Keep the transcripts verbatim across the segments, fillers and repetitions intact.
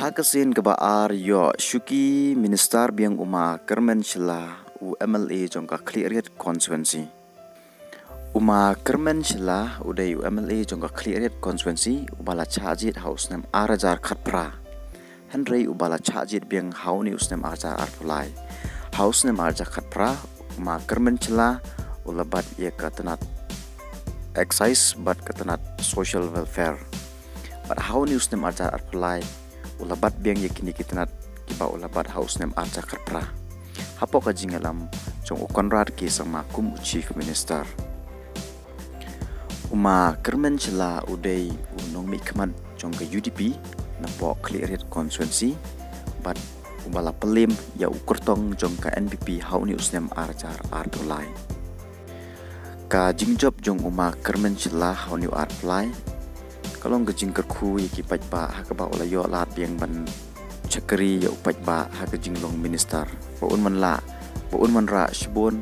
Ha ka sien kaba ar ïoh shuki minister biang u Ma Kyrmen Shylla, u M L A jong ka Khliehriat constituency. U Ma Kyrmen Shylla u dei u M L A jong ka Khliehriat constituency uba la shah jied ha u snem ar hajar khatphra. Hynrei uba la shah jied biang ha une u snem ar hajar arphew lai. Ha u snem ar hajar khatphra, u Ma Kyrmen Shylla u la bat ïa ka tnat excise bad ka tnat social welfare. Bad ha une u snem ar hajar arphew lai u la bat biang ïa kine ki tnat kiba u la bat ha u snem ar hajar khatphra, hapoh ka jingïalam jong u Conrad K Sangma kum u Chief Minister. U Ma Kyrmen Shylla u dei u nongmihkhmat jong ka U D P napoh Khliehriat constituency bad uba la pynlem ïa u kyrtong jong ka N P P ha une u snem ar hajar arphew lai. Ka jingjop jong u Ma Kyrmen Shylla ha une u arphew lai ka long ka jingkyrkhu ïa ki paidbah ha kaba u la ïoh lad biang ban shakri ïa u paidbah ha ka jinglong minister. Ba un man lah, ba un man rah shibun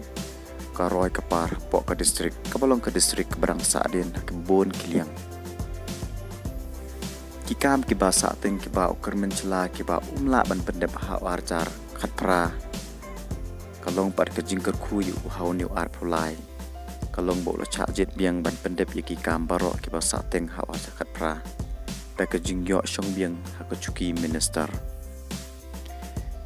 ka roi ka par hapoh ka district kaba long ka district kaba dang sahdien ha ki bun ki liang. Ki kam kiba sahteng kiba u Kyrmen Shylla kiba um lah ban pyndep ha u ar hajar khatphra ka long pat ka jingkyrkhu ïa u ha une u arphew lai. Ka long ba u la shah jied biang ban pyndep ïa ki kam baroh kiba sahteng ha u ar hajar khatphra da ka jingïoh shong biang ha ka shuki minister.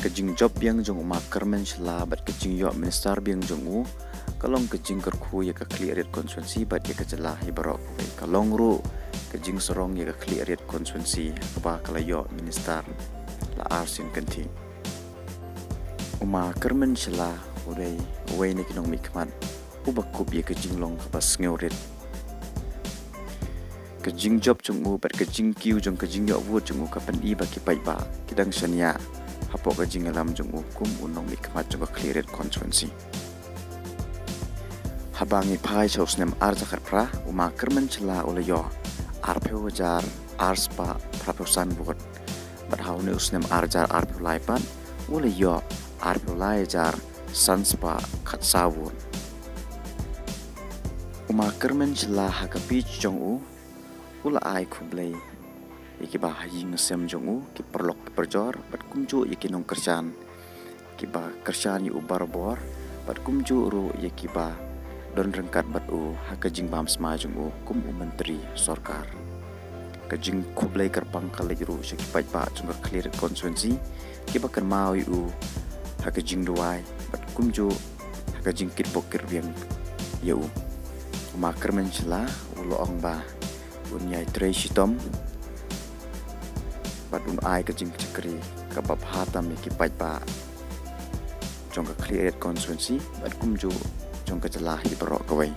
Ka jingjop biang jong u Ma Kyrmen Shylla bad ka jingïoh minister biang jong u ka long ka jingkyrkhu ïa ka Khliehriat constituency bad ïa ka jylla hi baroh kawei. Ka long ruh ka jingsarong ïa ka Khliehriat constituency ha kaba ka la ïoh minister la ar sien kynthih. U Ma Kyrmen Shylla u dei uwei na ki nongmihkhmat uba kup ïa ka jinglong kaba sngewrit. Ka jingjop jong u bad ka jingkiew jong ka jingïoh vote jong u ka pyni ba ki paidbah ki dang shaniah hapoh ka jingïalam jong u kum u nongmihkhmat jong ka Khliehriat constituency. Haba ngi phai sha u snem ar hajar khatphra, u Ma Kyrmen Shylla u la ïoh arphew hajar ar spah phraphew san vote. Bad ha une u snem ar hajar arphew lai pat u la ïoh arphew lai hajar san spah khatsaw vote. U Ma Kyrmen Shylla ha ka page jong u u la ai khublei ïa kiba ha ïing ha sem jong u, ki paralok ki parajor bad kumjuh ïa ki nongkyrshan kiba kyrshan ïa u barabor bad kumjuh ruh ïa kiba don ryngkat bad u ha ka jingbam smai jong u kum u myntri sorkar. Ka jingkhublei kyrpang ka leit ruh sha ki paidbah jong ka Khliehriat constituency kiba kynmaw ïa u ha ka jingduwai bad kumjuh ha ka jingkitbok kitrwiang ïa u. U Ma Kyrmen Shylla u la ong ba un ïai trei shitom bad un ai ka jingshakri kaba bha tam ïa ki paidbah jong ka Khliehriat constituency bad kumjuh jong ka jylla hi baroh kawei.